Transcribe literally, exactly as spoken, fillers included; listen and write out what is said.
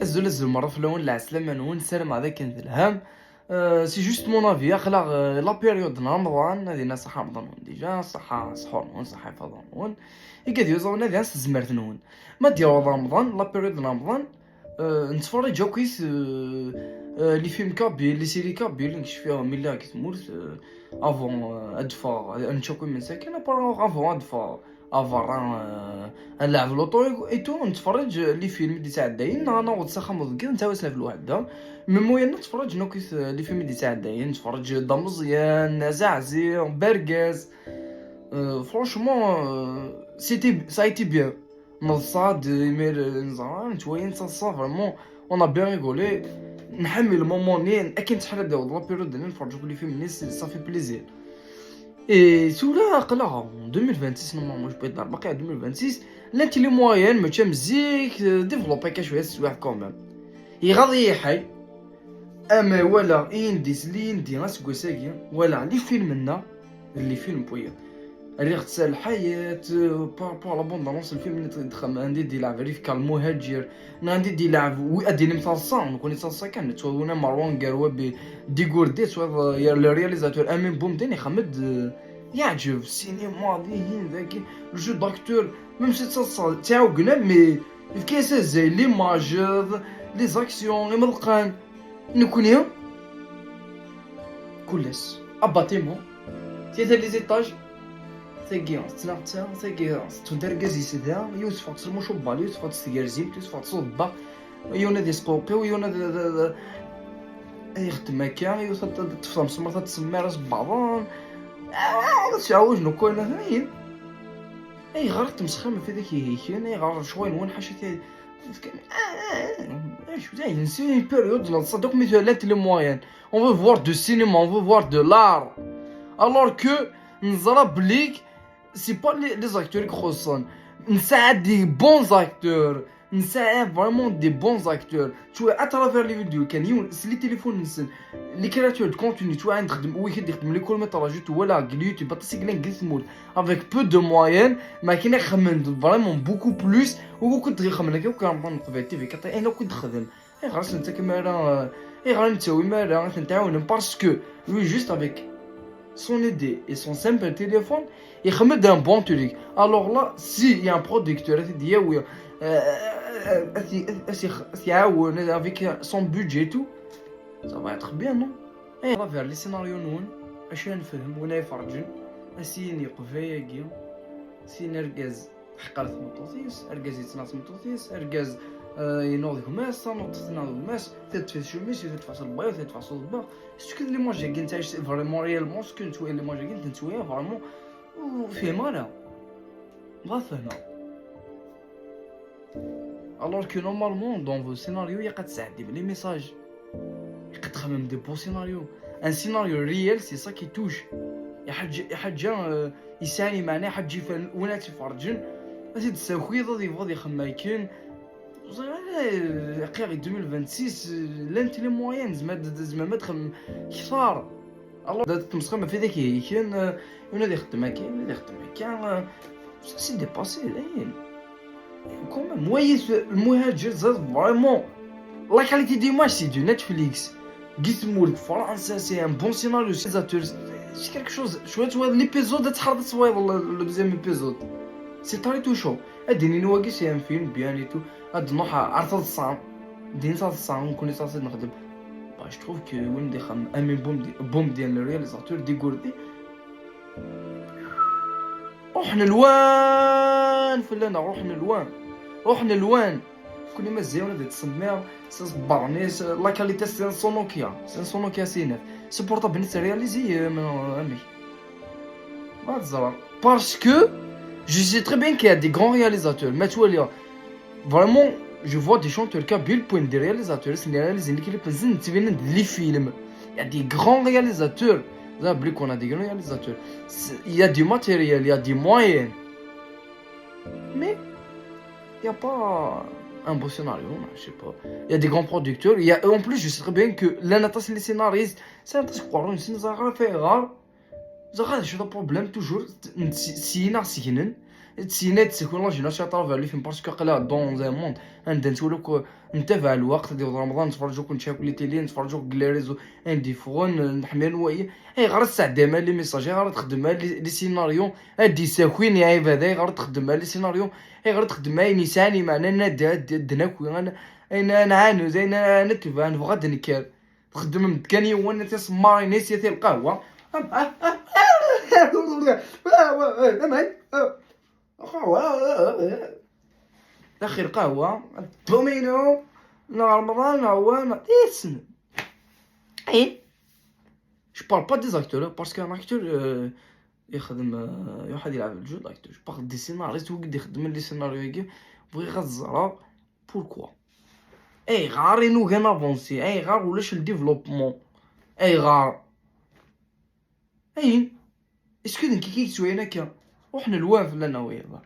Azul, azul merra fell-awen, lɛeslama-nwen, ssarameɣ d akken telham. Euh, c'est juste mon avis, aql-aɣ, euh, la période n Remḍan, ad ina ṣaḥa Remḍan-nwen déjà, ṣaḥa sḥur-nwen, ṣaḥa ifaḍan-nwen. Igad yuẓawen ad ins tezmert-nwen. Ma d-yaweḍ Remḍan, la période n Remḍan, euh, nettferrij akk-it, euh, euh, les films kabyles, les séries kabyles, nekk cfiɣ mi lliɣ deg tmurt, euh, avant, euh, ad ffɣeɣ, ad nečč akk imensi akken, après avant ad ffɣeɣ. Aberra, euh, ad nleɛb luṭu et tout, nettferrij les films i d-ittɛeddayen, neɣ naweḍ s axxam deg yiḍ, nettawi-asen ɣef lweɛda. Même moyen nettferrij akk-it, euh, les films i d-ittɛeddayen, nettferrij Dda Meẓyan, Azeɛziɣ, Bergaz. Euh, franchement, euh, c'était, ça a été bien. Neḍsa-d imir, euh, neẓra, nettwali nettaḍsa, vraiment, on a bien rigolé. Nḥemmel le moment-nni, akken teḥra d-yaweḍ la période-nni, nettferrij akk les films-nni, ça fait plaisir. Et tura aql-aɣ en deux mille vingt-six, normalement, je peux être baqi en deux mille vingt-six. Llant les moyens, mačči am zik, euh, développé akka cwiya teswiɛt quand même. Iɣaḍ-iyi ḥay. Ama walaɣ indi s lindi aseggas-agi, walaɣ les films-nneɣ, les films n wiyaḍ. Rriɣ-tt s lḥayat, euh, par rapport à la bande-annonce, lfilm-nni d-, d-, andi d-ilɛeb Rifka Lmuhajir, neɣ andi d-ilɛeb, wi-, ad d-inim taḍsa, nekkni d taḍsa kan, nettwawin am Marwan Garwabi, Digurdi, ttwawin, euh, le réalisateur Amin Boumdine, ixemmem-d, euh, yeɛǧeb, cinéma, dihin, dagi, le jeu d'acteur, même si d taḍsa, ttɛawgen, mais yefka-yas azal, l'image, euh, les actions, imelqan, nekkni, kul ass, abaṭimu, tlata les étages, tagi tettnaɣ ta, tagi tettun argaz-is da, yiwet teffeɣ-d s lmucubbal, yiwet teffeɣ-d s tgerzimt, yiwet teffeɣ-d s uḍebba, yiwen ad isqewqiw, yiwen ad, ad, ad, ad ixeddem akka, yiwet ad, ad teffeɣ tamesmart ad tsemmiṛ isebbaḍen. Ah, ad tɛawjen akk wayen aten-ayen. Ayɣer i tmesxirem ɣef widak ihiken? Ayɣer lecɣal-nwen ḥaca ti-, acu dayen, c'est une période neḍsa-d akk mi llant les moyens. On veut voir du cinéma, on veut voir de l'art. Alors que neẓra belli c'est pas les, les acteurs i ixuṣṣen. Nesɛa des bons acteurs. Nesɛa vraiment des bons acteurs. Tu vois, à travers les vidéos, kan yiwen, s les téléphones-nsen, les créateurs de contenu, tu vois, nxeddem, wi k-ixeddem les courts-métrages, tu vois, là, deg YouTube, aṭas i yellan deg tmurt, avec peu de moyens, mais akken ixemmen vraiment beaucoup plus, u kud ixemmen akka, ur kan T V quatre, ayen akk i d-xedem. Ayɣer ur s-nettakem ara, euh, ayɣer ur nettawim ara, ad ten-tɛawnem, parce que lui, juste avec son idée et son simple téléphone, ixemmem-d un bon truc. Alors là, si il y a un producteur, ad t-yawi, euh, euh, euh, ad t-, ad t-, ad t-iɛawen avec son budget et tout, ça va être bien, non? Et à travers les scénarios-nwen, acu ara nefhem, win ara iferrǧen, ad s-yini yeqbel ayagi, s-yini argaz teḥqer tmeṭṭut-is, argaz yettnaɣ tmeṭṭut-is, argaz, euh, yennuɣ d gma-s, tanuḍt tennuɣ d gma-s, ta teṭṭef-it cumi-s, ta teṭṭef-as lbayeḍ, ta teṭṭef-as uḍebbaɣ. Est-ce que l'image-agi netta vraiment réellement, est-ce que nettwali l'image-agi, nettwali vraiment, ur fhimeɣ ara. Ma fehmeɣ. Alors que normalement, dans vos scénarios, ilaq ad tesɛeddim les messages. Ilaq ad txemmem des bons scénarios. Un scénario réel, c'est ça qui touche. Iḥaǧa, iḥaǧa, euh, yesɛa lmeɛna, iḥaǧa yefran win ad tt-iferǧen. Ad t-id-tessakiḍ, ad yebɣu ad ixemmem akken. Ẓriɣ, euh, aqiɣ deux mille vingt-six, euh, llant les moyens, tzemrem ad, tzemrem ad txemmem kter. Alors, da tmesxirem ɣef widak ihiken, euh, win ad ixeddem akka, win ad ixeddem akka, euh, ça c'est dépassé, dayen. Quand même, wayis, euh, Lmuhajir, c'est vraiment la qualité d'image, c'est du Netflix. Gizmour, Fransa, c'est un bon scénario, c'est, c'est quelque chose. Je vois, tu vois, l'épisode, tu vois, le, le deuxième épisode. C'est très touchant. Ad d-inin wagi, c'est un film, bien et tout. Ad nruḥ ar taḍsa. Din taḍsa, nekkni taḍsa ad nexdem. Bah, je trouve que win d ixemmem, Amin Boumdi-, Boumdiene, le réalisateur, Digurdi, ruḥen lwan fell-aneɣ, ruḥen lwan. Ruḥen lwan. Kuni mazal ad yettsemmiṛ s iẓebbaren-is, la qualité, c'est un Sonokia. C'est un Sonokia C neuf. Ce portable-nni réalisé, euh, amek? Ma teẓra. Parce que je sais très bien qu'il y a des grands réalisateurs. Ma twaliḍ, vraiment, je vois des chanteurs kabyles, point des réalisateurs, c'est des réalisateurs qui les pensent, c'est bien des films. Il y a des grands réalisateurs. Ça, oublie qu'on a des grands réalisateurs. C'est, il y a du matériel, il y a des moyens. Mais il y a pas un beau scénario, je sais pas. Il y a des grands producteurs. Il y a, en plus, je sais très bien que l'anatas, les scénaristes, c'est un tas de c'est un affaire rare. Ẓriɣ ad acu d problème toujours, s-, s-, syin-a sgnen. Tessina ad tessakun la génération à travers les films, parce que aql-aɣ dans un monde anda nettwali akk, ntabaɛ lweqt, ad iweḍ Remḍan, nettferǧ akk, nečča akk les télés, nettferǧ akk deg les réseaux, anda yeffɣen, neḥmil waya. Ayɣer ad tesɛeddam les messages? Ayɣer ad txeddmem les, les scénarios ad d-issakin i ɛibad? Ayɣer ad txeddmem les scénarios? Ayɣer ad txeddmem ayen yesɛan imeɛna ad d-, ad d-, ad d-naki, ad n-, ayen ad nɛanez, ayen ad netbeɛ, nebɣa ad d-nekker? Txeddmem-d kan yiwen tisemmarin i sya ti lqahwa. Axir qahwa, domino, neɣ Remḍan, neɣ wa, neɣ isem. Eh, je parle pas des acteurs, parce qu'un acteur, euh, يخدم، آه، يروح هذه يلعب الجو l'acteur. Je parle des scénaristes, وقد يخدم les scénarios يجي. بغيغ ẓرا pourquoi. Ayɣer i nugi ad navansi? Ayɣer ulac le développement? Ayɣer? Ayen? Est-ce que d nekk i k-yettwayen akka? Ruḥ nelwan fell-aneɣ wiyaḍ.